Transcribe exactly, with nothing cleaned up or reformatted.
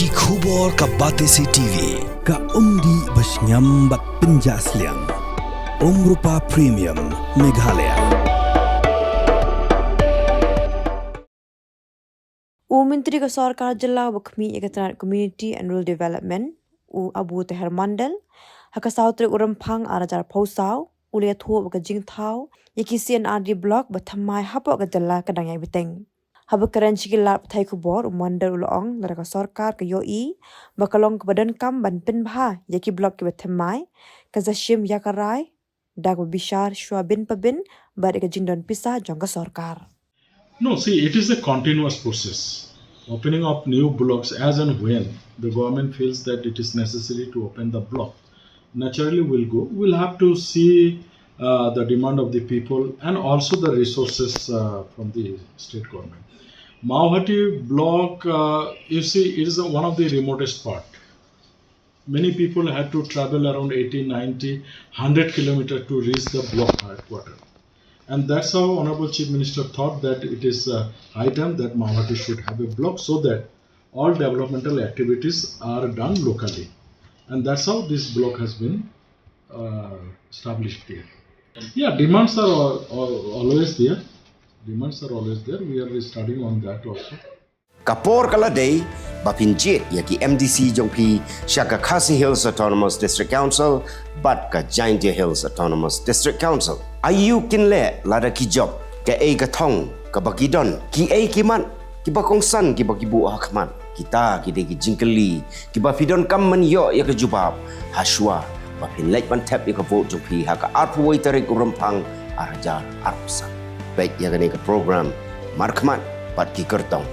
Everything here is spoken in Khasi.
Ki khubor ka Batesi T V, ka umdih ba shngiam bad pynjah sliang. Umrupa Premium, Meghalaya. U Myntri ka Sorkar Jylla uba khmih ïa ka tnat Community and Rural Development, u Abu Taher Mondal, ha ka saw tarik u Rymphang ar hajar arphew saw, u la ïathuh ba ka jingthaw ïa ki C and RD Block ba thymmai hapoh ka jylla ka dang ïai bteng. Haba kren sha ki lad pathai khubor, u Mondal u la ong lada ka sorkar ka ïohi ba ka long kaba donkam ban pynbha ïa ki block kiba thymmai, ka sa shim ïa ka rai da kaba bishar shuwa bin pa bin bad ïa ka jingdon pisa jong ka sorkar. No, see, it is a continuous process. Opening of new blocks as and when the government feels that it is necessary to open the block, naturally we'll go. We'll have to see uh, the demand of the people and also the resources uh, from the state government. Mawhati block, uh, you see, it is one of the remotest part. Many people had to travel around eighty, ninety, one hundred kilometer to reach the block headquarter. And that's how Honorable Chief Minister thought that it is uh, high time that Mawhati should have a block so that all developmental activities are done locally. And that's how this block has been uh, established there. Yeah, demands are al- al- always there. Demands are always there. We are studying on that also. Ka por ka la dei ba phin jied ïa ki M D C jong phi sha ka Khasi Hills Autonomous District Council bad ka Jaintia Hills Autonomous District Council. Aïu kin leh lada ki jop, kaei ka thong kaba ki don, kiei ki mat kiba kongsan kiba ki buh ha khmat? Kita ki dei ki jingkylli kiba phi donkam ban ïoh ïa ka jubab ha shuwa ba phin leit ban thep ïa ka vote jong phi ha ka arphew wei tarik u Rymphang ar hajar arphew san. Peit ïa kane ka program Markhmat bad ki kyrtong.